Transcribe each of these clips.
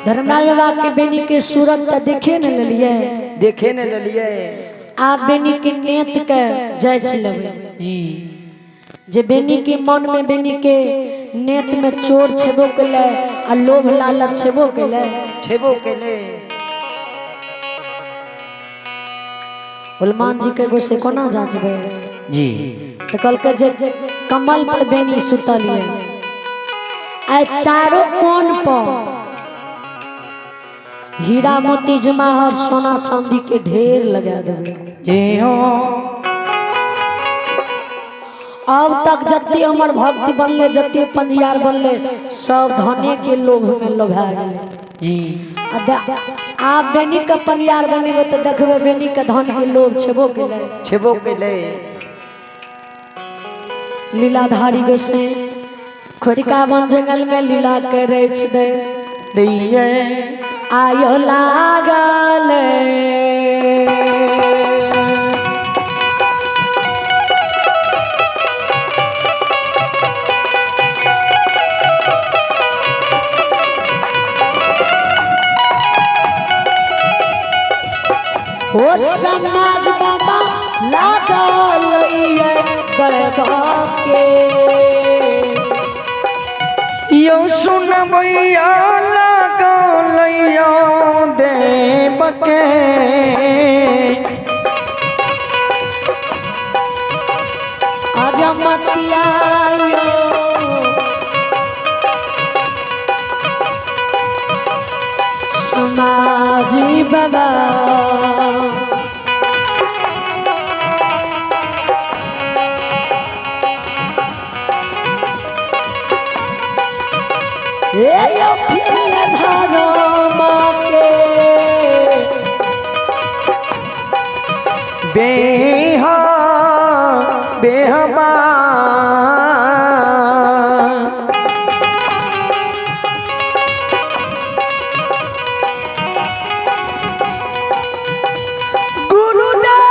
धर्मराज बाबा के बेनी के सूरत तऽ देखे न लेलियै। देखे न लेलियै। आब बेनी के नेत के जांच लेबै जी। जे बेनी के मन में बेनी के नेत में चोर छेबो केलै आ लोभ लालच छेबो केलै। छेबो केलै। हनुमान जी के गोसे कोना जांचबै जी। तऽ कहलकै जे कमल पर बेनी सुतल ये आइ चारो कोन पर हीरा मोती जमाहर सोना चांदी के ढेर लगा देबै। जे हो। अब तक जते हमर भक्ति बनले जते पंजियार बनले सब धने के लोभ में लोभा गेले जी। आब बेनी के पंजियार बनेबै तऽ देखबै बेनी के धन के लोभ छेबो केलै। छेबो केलै। लीलाधारी गोसाई खोरिका वन जंगल में लीला करे दे दिए आयो लागल। ओ समाज बाबा लागल ये दरगाह के। यो सुनबैया लागल यो देव के। अजमतिया यो समाजी बाबा ए यो फिर धर्म के बेहा बेहबा। गुरुदेव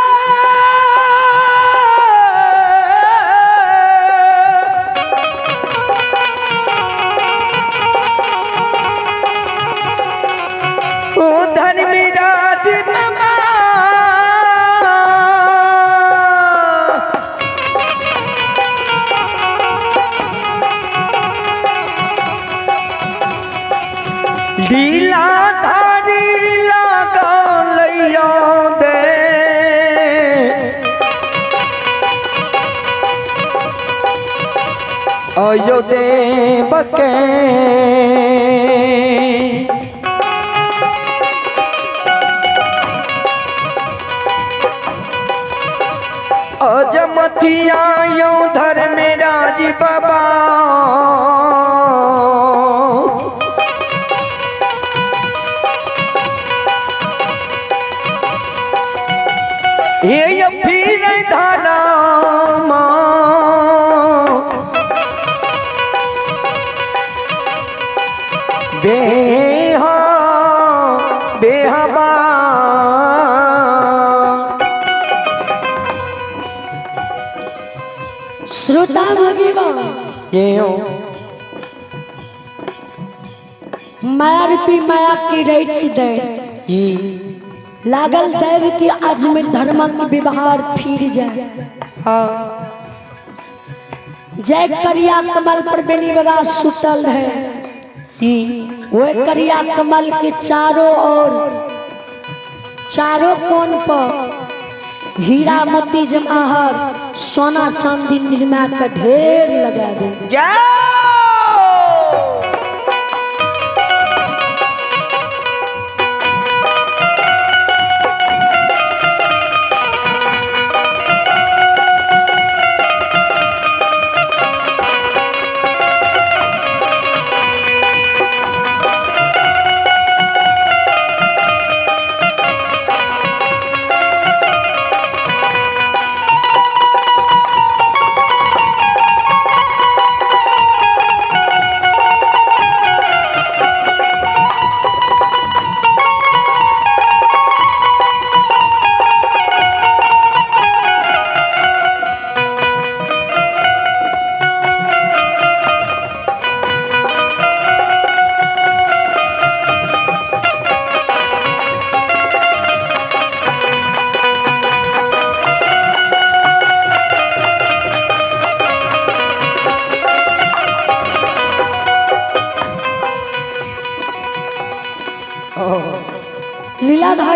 ओ धर्मराज बाबा लीलाधारी लागल दे। अयो देव के। अजमथिया यो धर्मराज बाबा हे फिर धर्म बेहा बेहबा। श्रोता भगिवा ये हो। माया रूपी माया की रच दे जी। लागल दैव की आज में धर्म के व्यवहार फिर जाए। हाँ। जय करिया कमल पर बेनी बाबा सुतल है जी। वो करिया कमल के चारों ओर चारों कोण पर हीरा मोती जमाहर सोना चांदी निरमा का ढेर लगा दे। जाओ।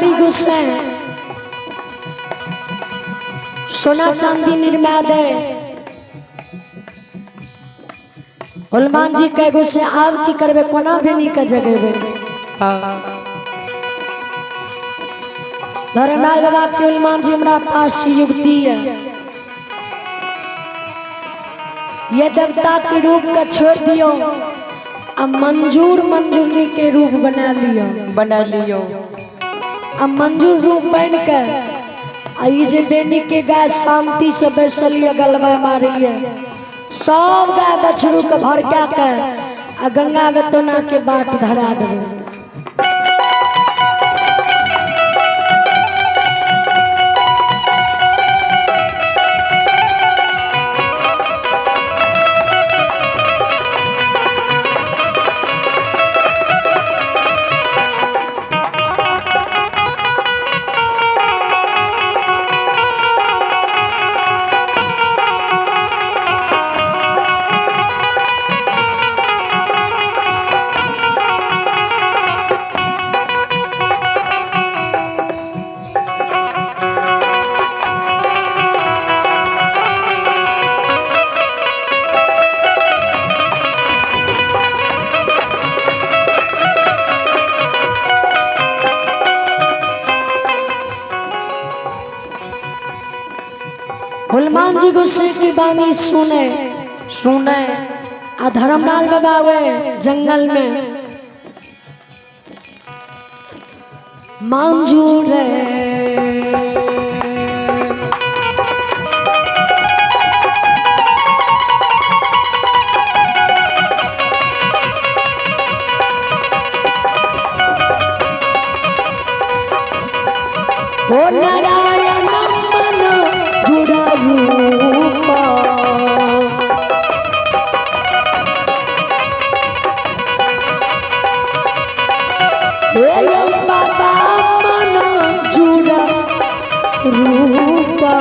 भिखारी गुस्से सोना चांदी निर्मा दे। हनुमान जी कह गुस्से आब की करबे, कोना बेनी के जगेबे। धर्मराज बाबा के हनुमान जी हमरा पास युक्ति है, ये देवता के रूप का छोड़ दियो आ मंजूर मंजूरनी के रूप बना लियो। बना लियो। आ मंजूर रूप बन के आ ई जे बेनी के गाय शांति से बैसल ये गलबा मारी है, सब गाय बछरू के भड़का के आ गंगा बेतौना के बाट धरा देवे। हनुमान जी गुस्से की बानी सुने सुने आ धर्मलाल बाबा वे जंगल में मंजूर ओ नारायण मन जुड़ा रूपा। हे बाबा मन जुड़ा रूपा।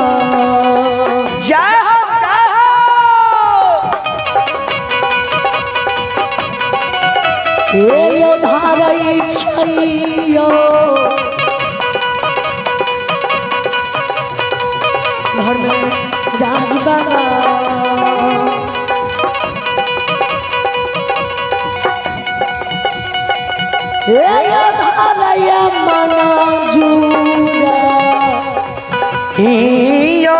जय हो जय हो। हे धारै छैयो धर्म राज बाबा। हे धारै मन जुड़ा हिया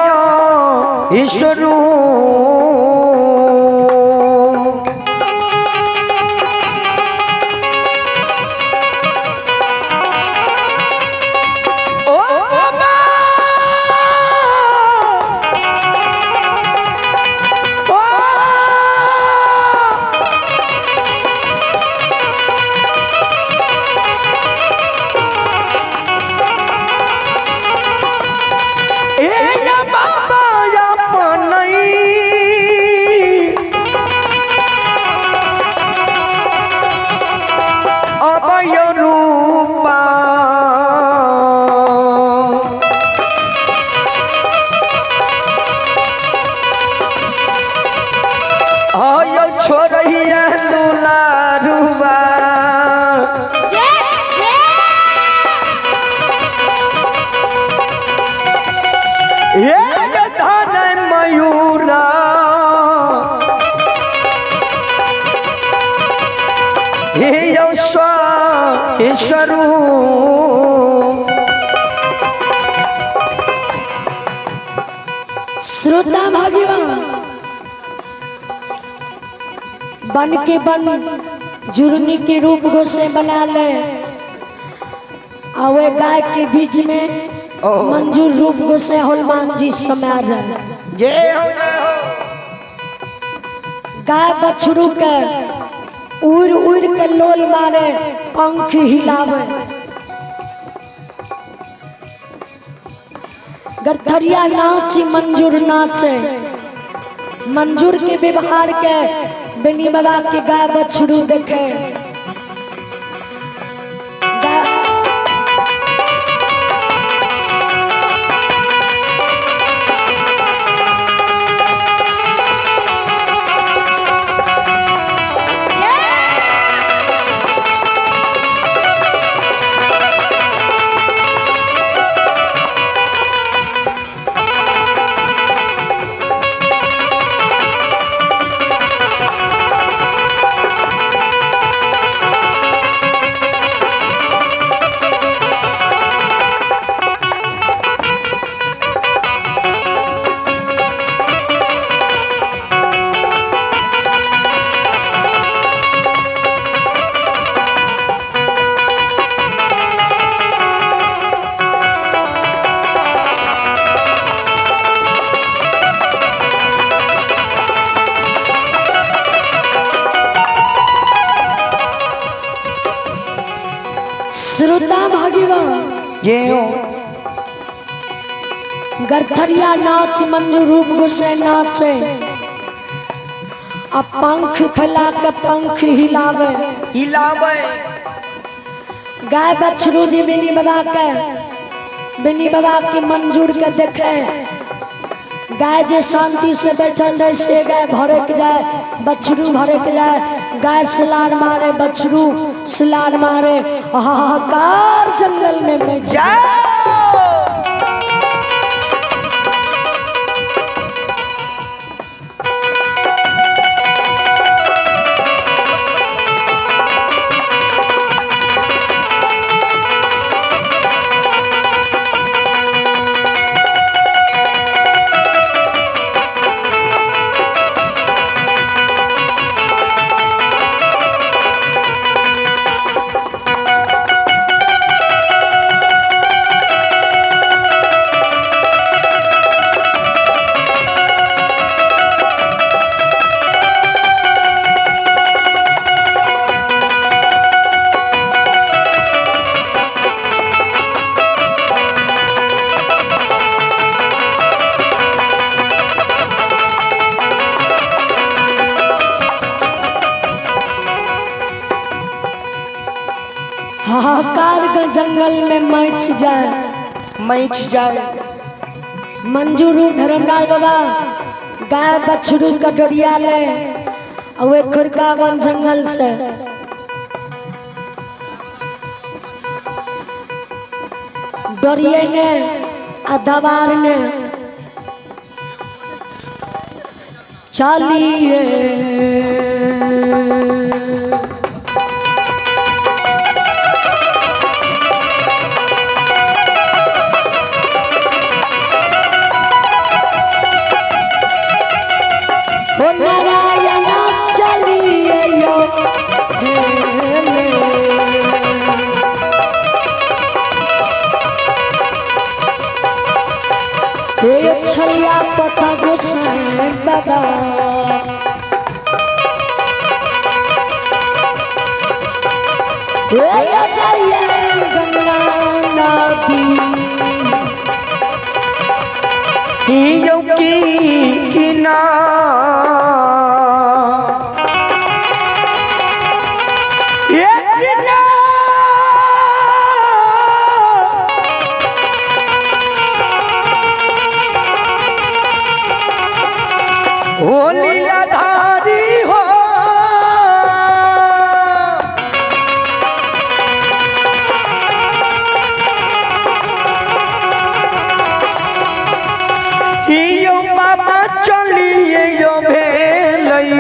ईश्वरू ओ बाबा ओ ए बाबा अपनई अभय रूपा आयो छोड़िया दुलारुआ एक धन मयूरा हे ईश्वरू श्रोता भाग्यवान बन के बन जुर्नी के रूप गोसे बना ले आ वे गाय के बीच में मंजूर रूप गोसे हनुमान जी समा जाए। जय हो जय हो। गाय बछरू के उड़ उड़ के लोल मारे, पंख हिलावे, गरथरिया नाच मंजूर नाचे। मंजूर के व्यवहार के बेनी बाबा के गाय बछरू देखे। श्रोता भाग्यवान जय हो। गरथरिया नाच मंजू रूप गोसाई नाचे आ पंख फैला के पंख हिलावे। हिलावे। गाय बछरू जी बिनी बाबा के, बिनी बाबा के मंजूर के देखे, गाय जे शांति से बैठल रहे से गाय भरक जाए, बछरू भरक जाए, गाय सिलार मारे, बछरू सिलार मारे, हाहाकार जंगल में मच जाओ। हाहाकार के जंगल में मच जाए, मच जाए। मंजूरू धर्मलाल बाबा गाय बछरू का डोरिया ले और वे खुरका वन जंगल से डोरिए ने आ दवार ने चलिए। ओ नारायण चलिए यो हेले। हे छलिया पता गोसाई बाबा, हे जाइए गंगा नदी। यो की किनार ये किनार ओ लीलाधारी हो, यो बाबा चलिए यो भेलई।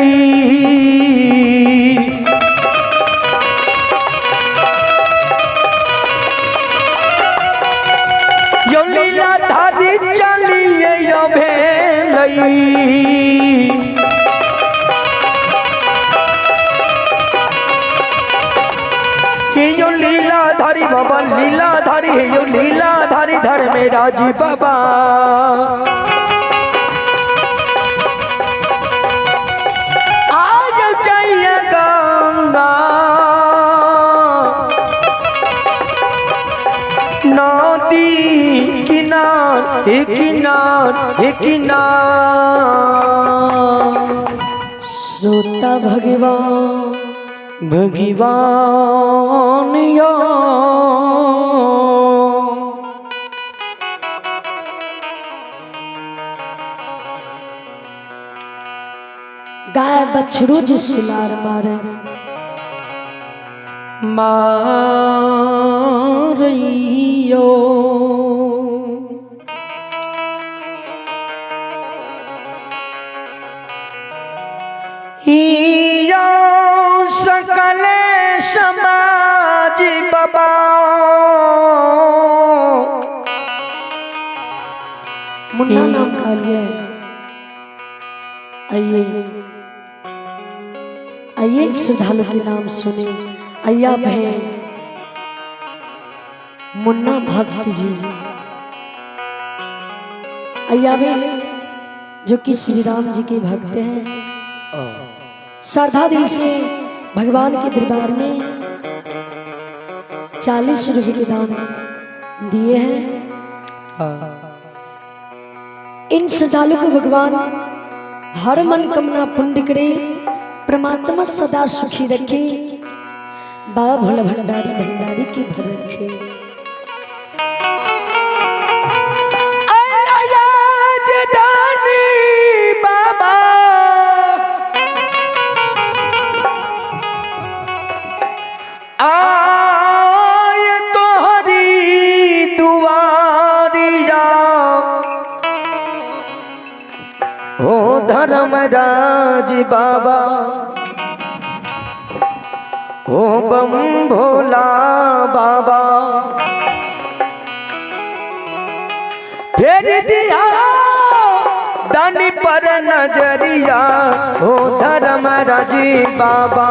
यो लीलाधारी चलिए यो भेलई। यो लीलाधारी बाबा लीलाधारी है, यो लीलाधारी धर्मेराज बाबा। आज चाहिए गंगा नदी किनार, हे किनार, हे किनार। श्रोता भगवान भगवान यो गाय बछरू जी सिलार मारे मारियो। यो सकल समाज बाबा मुन्ना नाम का लिए। आइए आइए एक श्रद्धालु के नाम सुने। अय्या भे मुन्ना भक्त जी, अय्या भे जो कि श्री राम जी के भक्त हैं, श्रद्धा दिल से भगवान के दरबार में 40 रुपये के दान दिए हैं। इन श्रद्धालु को भगवान हर मन कामना पुण्य करे, परमात्मा सदा सुखी रखे, बाबा भोला भंडारी भंडारी की भर रखे। बाबा आए तोहरी दुआरिया हो धर्मराज बाबा, हो बम भोला बाबा। फेर दिया दानी पर नजरिया हो धर्मराज बाबा।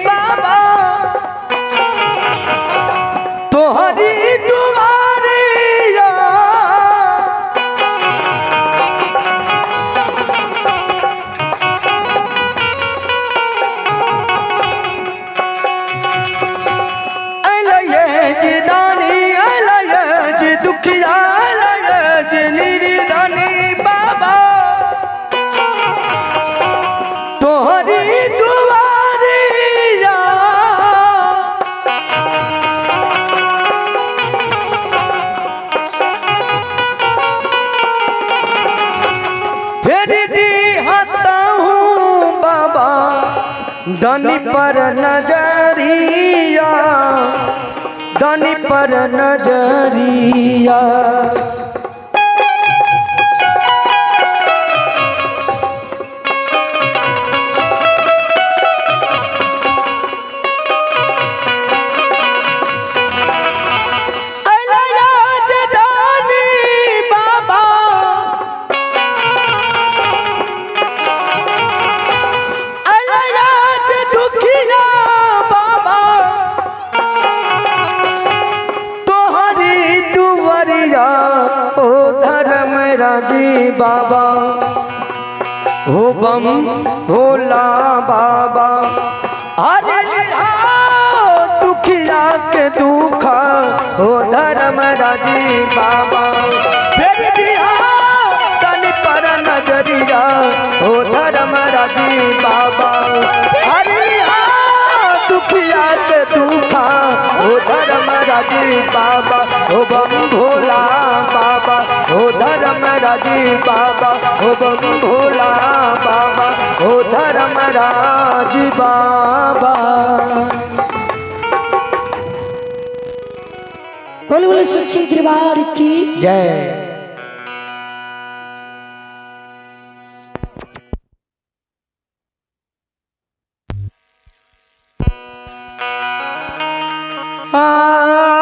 बाबा तोहरी दुआरिया दुखिया निदानी बाबा तोहरी दुआरिया। फिर दिहता हूँ बाबा धनी पर नजरिया, धनी पर नजरिया। राजी बाबा हो बम भोला बाबा। अरे दुखिया के दुखा हो धर्म राजी बाबा। फिर दिया तन पर नजरिया हो धर्म राजी बाबा। अरे दुखिया के दुखा हो धर्म राजी बाबा हो बम भोला बाबा हो धर्म राजी बाबा हो बम भोला बाबा हो धर्म राजी बाबा। बोल बोले सच्चे दरबार की जय। आ